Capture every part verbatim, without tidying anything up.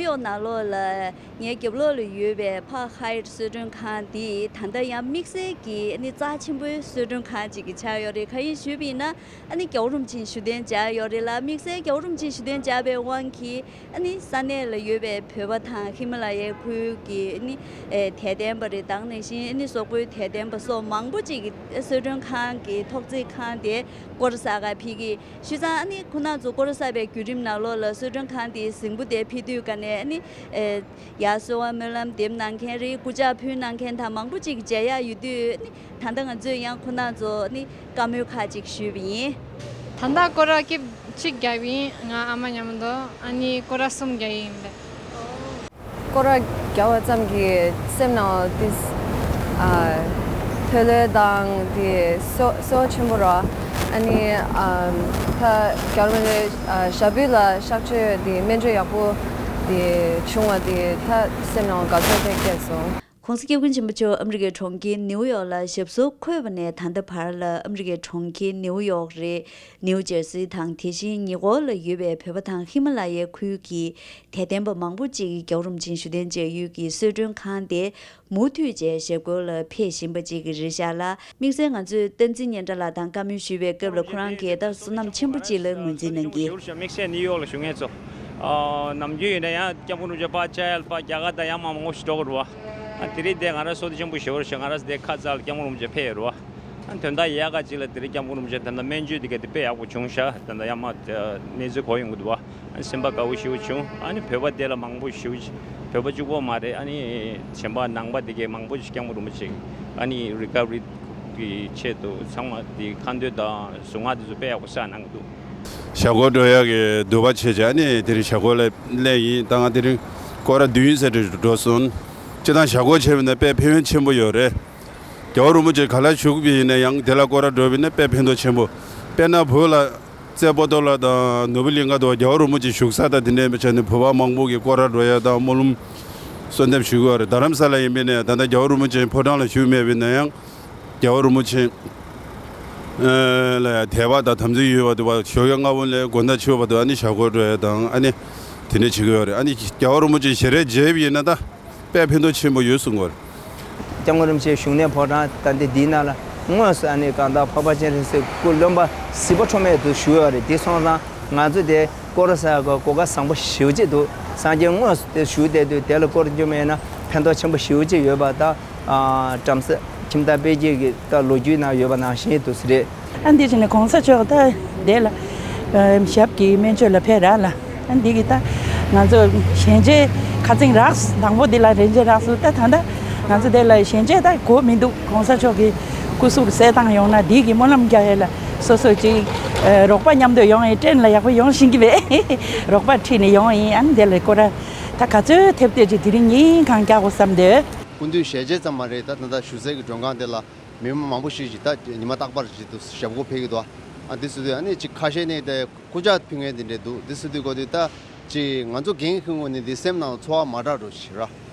ལོགས་ནང་ལོགས་ལ་ངའི་རྒྱབ་ལོགས་ལ་ཡོད་པའི་ཕག་ཧའེ་ཊི་གསོལ་མགྲོན་ཁང་འདི་ད་ལྟ་ཡང་དམིགས་བསལ་གྱི་ཨ་ནི་རྩ་ཆེན་པོའི་གསོལ་མགྲོན་ཁང་ཅིག་གི་ཆགས་ཡོད་རེད། གང་ཡིན་ཞུས་པ་ཡིན་ན་ཨ་ནི་རྒྱལ་བ་རིན་པོ་ཆེ་བཞུགས་གདན་འཇགས་ཡོད་རེད་ལ། དམིགས་བསལ་རྒྱལ་བ་རིན་པོ་ཆེ་བཞུགས་གདན་འཇགས་པའི་དབང་གིས་ཨ་ནི་ས་གནས་ལ་ཡོད་པའི་བོད་པ་དང་ཧི་མ་ལ་ཡའི་ཁུལ་གྱི་ཨ་ནི་ཨེ་དད་ལྡན་པ་རེད། ད་ག་ནང་བཞིན་ཨ་ནི་སོག་པོའི་དད་ལྡན་པ་སོགས་མང་པོ་ཅིག་གིས་གསོལ་མགྲོན་ཁང་གི་ཐོག་བརྩེགས་ཁང་དེ་སྐོར་ར་གསར་ཁ་ཕེབས་ཀྱི། བྱས་ཙང་ཨ་ནི་ཁོང་རྣམ་ཚོ་སྐོར་ར་གསར་པའི་བརྒྱུད་རིམ་ནང་ལོགས་ལ་གསོལ་མགྲོན་ཁང་དེའི་གཟིགས་འབུལ་དེ་ཕེབས་དུས་ཀ་ནས་ཨ་ནི་ཨེ་ཡར་གསོལ་བ་སྨོན་ལམ་འདེབས་གནང་མཁན་རེད། སྐུ་ཕྱག་ཕུལ་གནང་མཁན་དང་མང་པོ་ཅིག་མཇལ་ཡག་ཡོད་དུས་ཨ་ནི་ད་ལྟ་ང་ཚོས་ཡང་ཁོང་རྣམ་ཚོ་ཨ་ནི་བཀའ་མོལ་ཁག་ཅིག་ཞུས་པ་ཡིན། ད་ལྟ་སྐོར་ར་སྐབས་གཅིག་བརྒྱབ་ཡིན། ང་ཨ་མ་མཉམ་དུ། ཨ་ནི་སྐོར་ར་གསུམ་བརྒྱབ་ཡིན་པས། སྐོར་ར་བརྒྱབ་པ་ཙམ་གྱིས་སེམས་ནང་ཏིས་ཨ་ཐོས་ལོས་དང་དེ་གསོ་གསོ་ཆེན་པོ་ར། ཨ་ནི་ཨ་ད་རྒྱལ་བ་རིན་པོ་ཆེ་ཨ་ཞབས་བརྟན་ལ་གཤགས་བཅོས་དེ་སྨན་བཅོས་ཡག་པོ་དེ་བྱུང་བ་དེ་ད་སེམས་ནང་དགའ་ཚོར་དེ་སྐྱེས་སོང་། ༸གོང་ས་༸སྐྱབས་མགོན་ཆེན་པོ་མཆོག་ཨ་མི་རི་ཀའི་གྲོང་ཁྱེར་ནེའུ་ཡོག་ལ་ཞབས་སོར་འཁོད་པ་ནས་ད་ལྟ་བར་ལ་ཨ་མི་རི་ཀའི་གྲོང་ཁྱེར་ནེའུ་ཡོག་རེད། ནེའུ་ཇར་སི་དང་དེ་བཞིན་ཉེ་འཁོར་ལ་ཡོད་པའི་བོད་པ་དང་ཧི་མ་ལ་ཡའི་ཁུལ་གྱི་དད་ལྡན་པ་མང་པོ་ཅིག་རྒྱལ་བ་རིན་པོ་ཆེ་བཞུགས་གདན་འཇགས་ཡུལ་གྱི་གསོལ་མགྲོན་ཁང་དེ་མུ་མཐུད་བཅས་ཞབས་སྐོར་ལ་ཕེབས་བཞིན་པ་ཅིག་རེད་ཤག་ལ། དམིགས་བསལ་ང་ཚོས་བསྟན་འཛིན་སྙན་གྲགས་ལགས་དང་བཀའ་མོལ་ཞུས་པའི་སྐབས་ལ་ཁོ་རང་གིས་ད་བསོད་ནམས་ཆེན་པོ་ཅིག་ལ་ངོས་འཛིན་གནང་གི། དམིགས་བསལ་ནིའུ་ཡོག་ལ་བཞུགས་མཁན་ཚོ། ཨ་ནམ་རྒྱུན་ཡིན་ན་ཡང་སྐྱབས་མགོན་རིན་པོ་ཆེ་ཕར་བཅར་ཡ་ལ་ཕར་རྒྱ་གར་དང་ཡང་མང་མང་པོ་ཞིག་འགྲོ་གི་རེད་བ། ཨ་དེ་རིང་དེ་ང་རང་བསོད་བདེ་ཆེན་པོ་ཞེ་པོ་རེད་ཤག་ང་རང་ཚོ་དེ་ཁ་ཚ་ལ་སྐྱབས་མགོན་རིན་པོ་ཆེ་ཕེབས་ཡོད་རེད་བ། ཨ་དོན་དག་ཡག་ག་ཅིག་ལ་དེ་རིང་སྐྱབས་མགོན་རིན་པོ་ཆེ་ད་ལྟ་སྨན་བཅོས་དེ་ག་དེ་དཔེ་ཡག་པོ་བྱུང་ཤག་ད་ལྟ་ཡང་མ་གནས་ཚུལ་གོ་ཡོང་གི་འདུག་བ། ཨ་སེམས་པ་དགའ་བོ་ཞེ་པོ་བྱུང་། ཨ་ནི་བོད་པ་དེ་ལ་མང་པོ་ཞེ་པོ་ཅིག་བོད་པ་གཅིག་པོ་མ་རེད། ཨ་ནི་གཞན་པ་ནང་པ་དེ་གའི་མང་པོ་ཞིག་སྐྱབས་མགོན་རིན་པོ་ཆེ་ཨ་ནི་རི་ཀ་བ་རི་གི་ཆེད་དུ་ཚང་མ་དེ་ཁ་འདོན་དང་གཟུངས་སྔགས་དེ་ཚོ་དཔེ་ཡག་པོ་བསགས་གནང་གི་འདུག་ཞྭ་སྒོར་འགྲོ་ཡག་གི་འདུན་པ་བྱས་བྱས་ཨ་ནི་དེ་རིང་ཞྭ་སྒོར་ལ་སླེབས་ཡིན། ད་ང་དེ་རིང་སྐོར་ར་བདུན་ཙམ་འགྲོ་སོང་། སྤྱིར་བཏང་ཞྭ་སྒོར་བྱས་པ་ན་དཔེ་ཕན་ཡོན་ཆེན་པོ་ཡོད་རེད། རྒྱལ་བ་རིན་པོ་ཆེ་ག་ལ་བཞུགས་པ་ཡིན་ན་ཡང་དེ་ལ་སྐོར་ར་འགྲོ་བ་ཡིན་ན་དཔེ་ཕན་ཐོགས་ཆེན་པོ། དཔེར་ན་བོད་ལ་རྩེ་པོ་ཏོ་ལ་དང་ནོར་བུ་གླིང་ཁ་དུ་རྒྱལ་བ་རིན་པོ་ཆེ་བཞུགས་ས་དང་དེ་འདྲའི་བྱས་ནས་བོད་པ་མང་པོ་གིས་སྐོར་ར་འགྲོ་ཡ་དང་སྨོན་ལམ་གསོལ་འདེབས་ཞུ་གི་ཡོད་རེད། རྡ་རམ་ས་ལ་ཡིན་པ་ཡིན་ན་ད་ལྟ་རྒྱལ་བ་རིན་པོ་ཆེ་ཕོ་བྲང་ལ་བཞུགས་མེད་པ་ཡིན་ན་ཡང་རྒྱལ་བ་རིན་པོ་ཆེ་ལ་དད་པ་དང་དམ་ཚིག་ཡོད་པ་དུ་བ་ཞོགས་ཀས་སྔ་པོ་ནས་དགོང་དག་ཕྱི་པ་དུ་ཨ་ནི་ཞྭ་སྒོར་འགྲོ་ཡ་དང་ཨ་ནི་དེ་འདྲ་བྱེད་ཀྱི་ཡོད་རེད། ཨ་ནི་རྒྱལ་བ་རིན་པོ་ཆེ་ཞལ་རས་མཇལ་བ་ཡིན་ན་ད་དཔེ་ཕན་ཐོགས་ཆེན་པོ་ཡོད་གསུང་གི་ཡོད་རེད། སྐྱབས་མགོན་རིན་པོ་ཆེ་བཞུགས་གནས་ཕོ་བྲང་ད་འདི་འདིའི་ནང་ལ་དངོས་སུ་ཨ་ནི་གང་ལྟར་འཕགས་པ་སྤྱན་རས་གཟིགས་སྐུ་རློན་པ་གཟི་འབར་འཕྲོ་མེད་དུ་བཞུགས་ཡོད་རེད། དེ་སོང་ཙང་ང་ཚོ་དེ་སྐོར་ར་ཟ་གོ་གོ་སྐབས་བཟང་པོ་ཞེ་པོ་ཅིག་འདུག་སངས་རྒྱས་དངོས་སུ་དེ་བཞུགས་བསྡད་དུས་དེ་ལ་སྐོར་རྒྱུ་མེད་ན་ཕན་ཐོགས་ཆེན་པོ་ཞེ་པོ་ཅིག་ཡོད་པ་དང་། ཨ་བྲམ་ཟེ་ཁྱིམ་བདག་དཔལ་སྐྱེས་ཀྱི་ད་ལོ་རྒྱུས་ནང་ཡོད་པ་ནང་བཞིན་དུ་རེད། ཨ་འདི་བྱས་ནས་གོང་ས་མཆོག་ད་དེ་ལ་ཨ་ཞབས་ཀྱི་སྨན་བཅོས་ལ་ཕེབས་ར་ལ། ཨ་འདི་གི་ད་ང་ཚོ་ཞལ་མཇལ་ཁ་ཚིག་རག་སོང་། དང་པོ་འདི་ལ་རེ་འཇལ་རག་སོང་། ད་ད་ད་ང་ཚོ་དེ་ལ་ཞལ་མཇལ་ད་གོ་མི་འདུག་གོང་ས་མཆོག་གི་སྐུ་གཟུགས་གསལ་ཐང་ཡོང་ན་འདི་གི་སྨོན་ལམ་རྒྱག་ཡས་ལ་སོ་སོ་ཅིག་ཨ་རོགས་པ་མཉམ་དུ་ཡོང་ཡས་ཊེན་ལ་ཡག་པོ་ཡོང་ཤེས་ཀྱི་མེད། རོགས་པ་ཁྲིད་ནས་ཡོང་ཡིན། ཨ་ནི་དེ་ལ་སྐོར་ར་ད་ག་ཚོད་ཐེབས་ཐེབས་ཅིག་དེ་རིང་ཉིན་གང་རྒྱག་དགོས་བསམ་འདོད། སྐུ་མདུན་ཞལ་མཇལ་ཙམ་མ་རེད། ད་ད་ལྟ་བཞུགས་སའི་གི་མགྲོན་ཁང་དེ་ལ་མི་མང་མང་པོ་ཞིག་ཅིག་ད་ཉི་མ་རྟག་པར་ཅིག་ཏུ་ཞབས་སྐོར་ཕེབས་ཀྱི་འདུག་ཨ་འདི་སུ་དུས་ཨ་ནི་ཅིག་ཁ་ཤས་ནས་དེ་སྐུ་ཕྱག་ཕུལ་མཁན་དེ་འདྲས་འདུག་འདི་སུ་དུས་གོ་དུས་ད་ཅིག་ང་ཚོ་རྒན་ཁྱོན་ངོས་ནས་འདི་སེམས་ནང་ཚོར་བ་མ་འདྲ་འགྲོ་ཞིག་ར།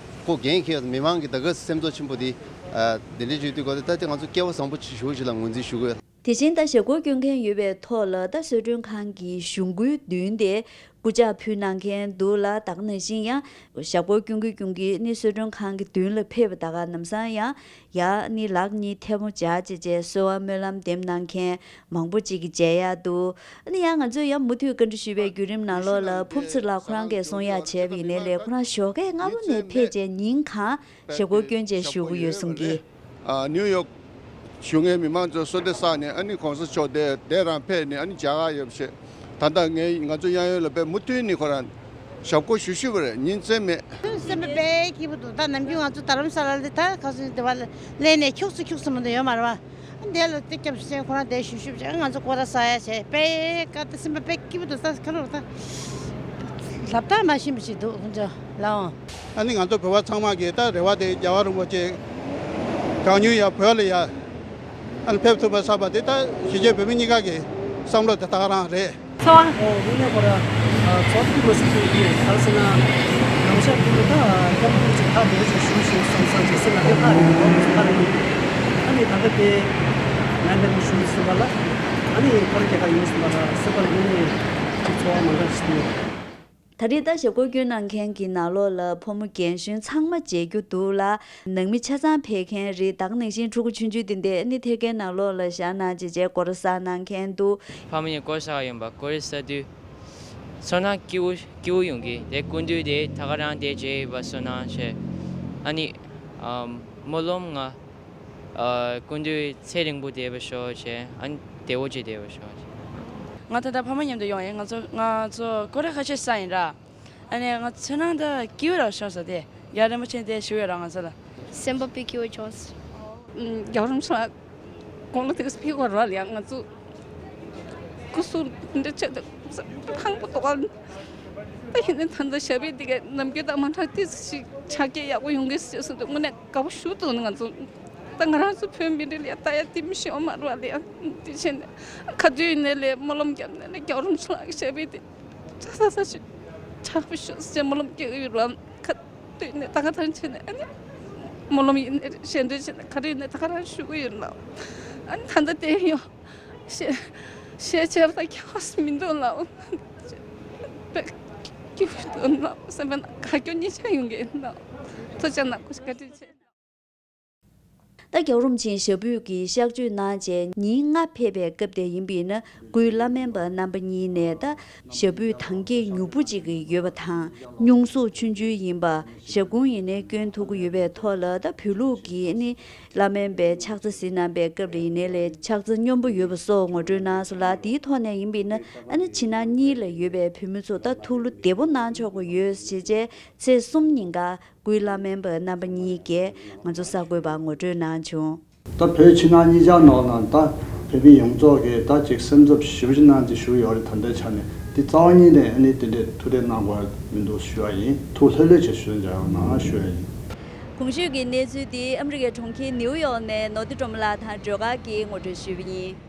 ཁོ་རྒན་ཁྱོན་མི་མང་གི་ད་ག་སེམས་ཚོར་ཆེན་པོ་འདི་ཨ་འདི་འདྲས་བརྗོད་དུས་གོ་དུས་ད་ཅིག་ང་ཚོ་སྐལ་བ་བཟང་པོ་ཅིག་ཞུ་ཞིག་ལ་ངོས་འཛིན་ཞུ་གི་ཡོད། དེ་བཞིན་ད་ཞབས་སྐོར་སྐྱོན་མཁན་ཡོད་པའི་ཐོག་ལ་ད་གསོལ་མགྲོན་ཁང་གི་གཞུང་སྒོའི་མདུན་དེ་སྐུ་ཕྱག་ཕུལ་གནང་མཁན་འདུག་ལ། ད་ག་ནང་བཞིན་ཡང་ཞབས་སྐོར་སྐྱོན་གྱི་སྐྱོན་གྱི་ནི་གསོལ་མགྲོན་ཁང་གི་མདུན་ལ་ཕེབས་པ་ད་ག་ལམ་སང་ཡང་ཡང་ནི་ལག་གཉིས་ཐལ་མོ་སྦྱར་བྱས་བྱས་གསོལ་བ་སྨོན་ལམ་འདེབས་གནང་མཁན་མང་པོ་ཅིག་གིས་མཇལ་ཡག་འདུག་ཨ་ནི་ཡང་ང་ཚོས་ཡང་མུ་མཐུད་བཀའ་འདྲི་ཞུས་པའི་བརྒྱུད་རིམ་ནང་ལོགས་ལ་ཕུབ་ཚེ་ལགས་ཁོ་རང་གིས་གསུང་ཡག་བྱས་པ་ཡིན་ནའི་ལས་ཁོ་རང་ཞོགས་ཀས་སྔ་པོ་ནས་ཕེབས་བྱས་ཉིན་གང་ཞབས་སྐོར་སྐྱོན་བྱས་བཞུགས་ཀྱི་ཡོད་གསུང་གི། ཨ་ནིའུ་ཡོག་བཞུགས་མཁན་མི་མང་ཚོས་གསོལ་འདེབས་བསགས་ནས་ཨ་ནི་གོང་ས་མཆོག་དེ་དེ་རང་ཕེབས་ནས་ཨ་ནི་མཇལ་ཁ་ཡོད་པ་བྱས། ད་ལྟ་ངས་ང་ཚོ་གཡས་གཡོན་ལ་དཔེ་མུ་མཐུད་ནས་ཁོ་རང་ཞབས་སྐོར་ཞུ་ཞུ་བ་རེད། ཉིན་མཚན་མེད། སེམས་པ་དཔེ་སྐྱིད་པོ་འདུག་ད་ནམ་རྒྱུན་ང་ཚོ་རྡ་རམ་ས་ལ་ལ་ད་ཁ་སང་དེ་བ་ལ་སླེབས་ནས་ཁྱུག་ཙམ་ཁྱུག་ཙམ་མ་གཏོགས་ཡོད་མ་རེད་བ། ཨ་འདི་ལ་ཏིག་སྐྱབས་སེ་ཁོ་རང་དེ་ཞུ་ཞུ་བྱས་ང་ཚོ་སྐོར་ར་ཟ་ཡ་བྱས་དཔེ་ཀ་ད་སེམས་པ་དཔེ་སྐྱིད་པོ་འདུག་ད་ཁ་ལོ་ད་ལབ་ད་མ་ཤེས་པ་ཞིག་འདུག་ཁོ་ཚོ་ལའོ། ཨ་ནི་ང་ཚོ་བོད་པ་ཚང་མ་གི་ད་རེ་བ་དེ་རྒྱལ་བ་རིན་པོ་ཆེ་གང་མྱུར་ཡ་བོད་ལ་ཡ་ཨ་ནི་ཕེབས་ཐུབ་པ་བསམ་པ་དེ་ད་གཞིས་བྱེས་བོད་མི་གཉིས་ཀ་གི་བསམ་བློ་དེ་ད་ག་རང་རེད། ཚོ་བ། ཨོ་དངོས་གནས་ཁོ་ར་ཚོགས་འདུ་མ་ཟིན་དུས་ཀྱི་ག་རེ་ཟེར་ན་ཡང་ཤ་དེ་ནི་ད་སྐྱབས་མགོན་ཆེ་ཁ་བེད་ཅིག་ཞུ་ཞུ་བསམ་བསམ་ཅིག་སེམས་ལ་དེ་ཁ་རེད་ཁོ་ཚོ་ཁ་རེད། ཨ་ནི་ད་ལྟ་དེ་ང་འདི་ནས་ཞུ་ཟིན་པ་ལ་ཨ་ནི་ཁོ་ར་སྐྱེ་ཁ་ཡོད་ཟིན་པ་ལ་སེམས་པ་ལ་དངོས་གནས་ཅིག་ཚོར་བ་མ་འདྲ་ཞིག་ཡོད། ད་རེས་ད་ཞབས་བཀོད་སྐྱོན་གནང་མཁན་གྱི་ནང་ལོགས་ལ་ཕོ་མོ་རྒན་གཞོན་ཚང་མ་མཇལ་རྒྱུ་འདུག་ལ། ནང་མི་ཆ་ཚང་ཕེབས་མཁན་རེད། ད་ག་ནང་བཞིན་ཕྲུ་གུ་ཆུང་ཆུང་དེ་འདྲས་ཨ་ནི་ཐད་ཀའི་ནང་ལོགས་ལ་བཞག་ན་ཅེས་བྱས་སྐོར་ཟ་གནང་མཁན་འདུག་ཕ་མ་གཉིས་སྐོར་ཟ་ཡོང་པ་སྐོར་ཟ་དུས་ཚོར་སྣང་སྐྱིད་པོ་སྐྱིད་པོ་ཡོང་གི། དེ་སྐུ་མདུན་དེ་ད་ག་རང་དེ་བྱས་ཡོད་པ་ཚོར་སྣང་བྱས། ཨ་ནི་ཨམ་སྨོན་ལམ་ང་ཨ་སྐུ་མདུན་ཚེ་རིང་པོ་བསྡད་པ་ཤོག་བྱས། ཨ་ནི་བདེ་བོ་ཅིག་བསྡད་པ་ཤོག་བྱས། ང་ད་ལྟ་ཕ་མ་མཉམ་དུ་ཡོང་ཡིན། ང་ཚོ་ང་ཚོ་སྐོར་ར་ཁ་ཤས་ཟ་ཡིན་ར། ཨ་ནི་ང་ཚོ་ནང་ད་སྐྱིད་པོ་ར་བྱུང་སོང་། དེ་རྒྱལ་བ་རིན་པོ་ཆེ་དེ་ཞུ་ཡོད་ར་ང་ཚོ་ལ། སེམས་པ་དཔེ་སྐྱིད་པོ་བྱུང་སོང་། ཨུམ། རྒྱལ་བ་རིན་པོ་ཆེ་ལ་དགུང་ལོ་དེ་ཕེབས་པ་ར་ལ་ཡང་ང་ཚོ་སྐུ་གཟུགས་འདི་འདྲ་བྱས་ཏེ་ཕངས་པོ་འདུག་ག་ད་ཡིན་ནའི་ད་ལྟ་ཞབས་པད་འདི་ག་ནམ་རྒྱུན་དང་མ་འདྲ་ཏོག་ཙམ་ཞིག་ཆ་རྐྱེན་ཡག་པོ་ཡོང་གི་ཟེར་སོང་དུས་དངོས་གནས་དགའ་པོ་ཞུ་འདུག་ང་ཚོ་ད་ང་རང་ཚོ་བོད་མི་རིགས་ལ་ལྟ་ཡ་དེ་མི་ཤེས་ཡོད་མ་རེད་པ་ལ། དེ་བྱས་ནས་ག་དུས་ཡིན་ནའི་ལས་སྨོན་ལམ་བརྒྱབ་ནས་ལས་རྒྱལ་བ་རིན་པོ་ཆེ་ལགས་ཀྱི་ཞབས་པད་དེ་ཚ་ཚ་ཚ་ཞིག་ཆགས་པ་ཞུ་ཟེར་སྨོན་ལམ་རྒྱག་གི་ཡོད་ར། ག་དུས་ནས་ད་ག་ཐང་ཆེ་ནས་ཨ་ནི་སྨོན་ལམ་ཡིན་ནའི་རེད། ཞལ་འདོན་བྱས་ནས་ག་རེ་ཡིན་ནའི་ད་ག་རང་ཞུ་གི་ཡོད་ལ། ཨ་ནི་ད་ལྟ་དེ་ཡང་ཞལ་ཞལ་ཆེར་ད་ཁྱབ་མི་འདུག་ལ། དཔེ་སྐྱིད་པོ་འདུག་ལ། སེམས་པ་ན་དགའ་སྐྱོ་གཉིས་ཆ་ཡོང་གི་ཡིན་ལ། ཐུགས་རྗེ་གནང་། བཀའ་དྲིན་ཆེ། ད་རྒྱལ་བ་རིན་པོ་ཆེས་ཞབས་པུས་ཀྱི་གཤག་བཅོས་གནང་རྗེས་ཉིན་ལྔ་ཕེབས་པའི་སྐབས་དེ་ཡིན་པས་ན། སྐུའི་བླ་སྨན་པ་རྣམ་པ་གཉིས་ནས་ད་ཞབས་པུས་དྭངས་སྐྱེད་མྱུར་པོ་ཅིག་ཡོད་པ་དང་། སྙུང་གཟུགས་ཆུང་ཆུང་ཡིན་པ། ཞབས་ཁུང་ཡིན་ནའི་སྐྱོན་ཐུབ་ཀྱི་ཡོད་པའི་ཐོག་ལ། ད་བོད་ལུགས་ཀྱི་ནི་བླ་སྨན་པའི་ཕྱག་འཚལ་གཟིགས་གནང་པའི་སྐབས་ལ་ཡིན་ནའི་ལས་ཕྱག་འཚལ་སྙོམས་པོ་ཡོད་པ་སོགས་ངོ་སྤྲོད་གནང་སོང་ལ། དེའི་ཐོག་ནས་ཡིན་པས་ན་ཨ་ནི་ཕྱི་ནང་གཉིས་ལ་ཡོད་པའི་བོད་མི་ཚོ་ད་ཐུགས་བློ་བདེ་པོ་གནང་ཆོག་གི་ཡོད་ཞེས་བྱས། ཚེས་གསུམ་ཉིན་ཀ་སྐུའི་བླ་སྨན་པ་རྣམ་པ་གཉིས་ཀྱིས་ང་ཚོ་གསར་འགོད་པར་ངོ་སྤྲོད་གནང་བྱུང་། ད་བོད་ཕྱི་ནང་གཉིས་ཆར་ནང་ལ་ད་བོད་མི་ཡོངས་རྫོགས་ཀྱིས་ད་ཅིག་སེམས་འཚབ་ཞེ་པོ་ཅིག་གནང་ཅིག་ཞུ་ཡོད་རེད། ད་ལྟའི་ཆ་ནས་འདི་རྩ་བ་ཉིད་ནས་ཨ་ནི་དེ་འདྲའི་ཐུགས་ཁྲལ་གནང་དགོས་མི་འདུག་ཞུ་བ་ཡིན། ཐུགས་ལྷོད་ལྷོད་བྱས་ཞུ་འཇགས་གནང་ཞུ་བ་ཡིན། གོང་ཞུས་ཀྱི་གནས་ཚུལ་འདི་ཨ་མི་རི་ཀའི་གྲོང་ཁྱེར་ནེའུ་ཡོག་ནས་ནོར་བུ་སྒྲོལ་མ་ལགས་དང་སྒྲོལ་དཀར་གྱིས་ངོ་སྤྲོད་ཞུས་པ་ཡིན།